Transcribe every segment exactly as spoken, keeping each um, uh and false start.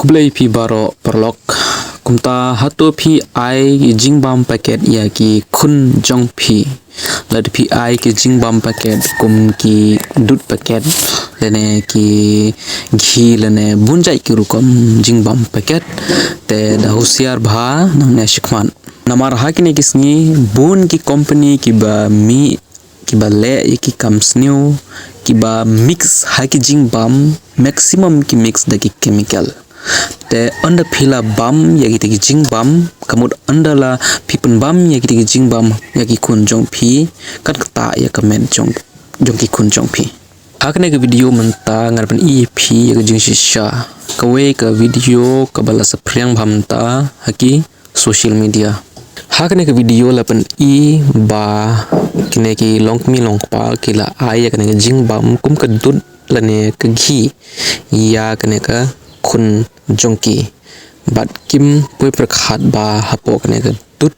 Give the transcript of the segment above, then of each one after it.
Khublei phi baroh paralok. Kumta hato phi ai ki jingbam paket ïa ki khun jong phi? Lada phi ai ki jingbam paket kum ki dud paket lane ki ghee lane bun jait ki rukom jingbam paket, te da husiar bha nangne shakhmat. Namar ha kine ki sngi bun ki company kiba mih, kiba leh ïa ki kam sniew, kiba mix ha ki jingbam, maximum ki mix da ki chemical. Te ynda phi la bam ïa kita ki jingbam, ka mut ynda la phi pynbam ïa kita ki jingbam ïa ki khun jong phi, kan ktah ïa ka met jong, jong ki khun jong phi. Ha kane ka video mynta ngan pyni ïa phi ïa ka jingshisha, kawei ka video kaba la saphriang bha mynta ha ki social media. Ha kane ka video la pyni ba kine ki longkmie longkpa ki la ai ïa kane ka jingbam kum ka dud lane ka ghee ïa kane ka khun jong ki. Bad kim poi pyrkhat ba hapoh kane ka dud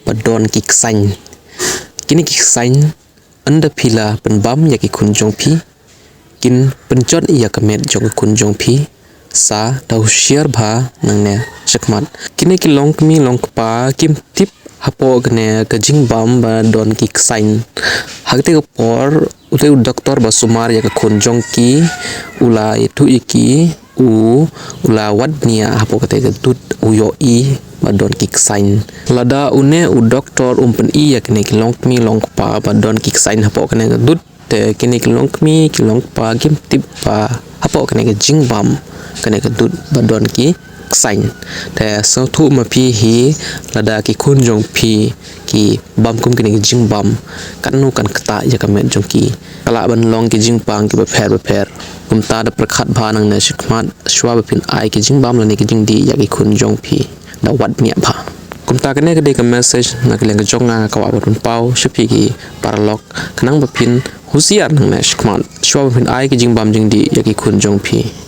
ba don ki ksaiñ. Kine ki ksaiñ ynda phi la pynbam ïa ki khun jong phi, kin pynjot ïa ka met jong ki khun jong phi. Sa da husiar bha nangne shakhmat. Kine ki longkmie longkpa kim tip hapoh kane ka jingbam ba don ki ksaiñ. Ha kata ka por, utai u doktor ba sumar ïa ka khun jong ki, u la ïathuh ïa ki, u, u la wad bniah hapoh kata ka dud, u ïohi ba don ki ksaiñ. Lada une u doktor um pyni ïa kine ki longkmie longkpa ba don ki ksaiñ hapoh kane ka dud, te kine ki longkmie ki longkpa kim tip ba hapoh kane ka jingbam, kane ka dud ba don ki ksaiñ. Te sngewthuh ma phi hi, lada ki khun jong phi ki bam kum kine ki jingbam, katno kan ktah ïa ka met jong ki. Ka lah ban long ki jingpang kiba pher bapher. Kumta da pyrkhat bha nangne shakhmat, shuwa ba phin ai ki jingbam lane ki jingdih ïa ki khun jong phi, da wad bniah bha. Kumta kane ka dei ka message na ka liang ka jong nga, nga kwah ban pynpaw sha phi ki paralok, khnang ba phin husiar nangne shakhmat, shuwa ba phin ai ki jingbam jingdih ïa ki khun jong phi.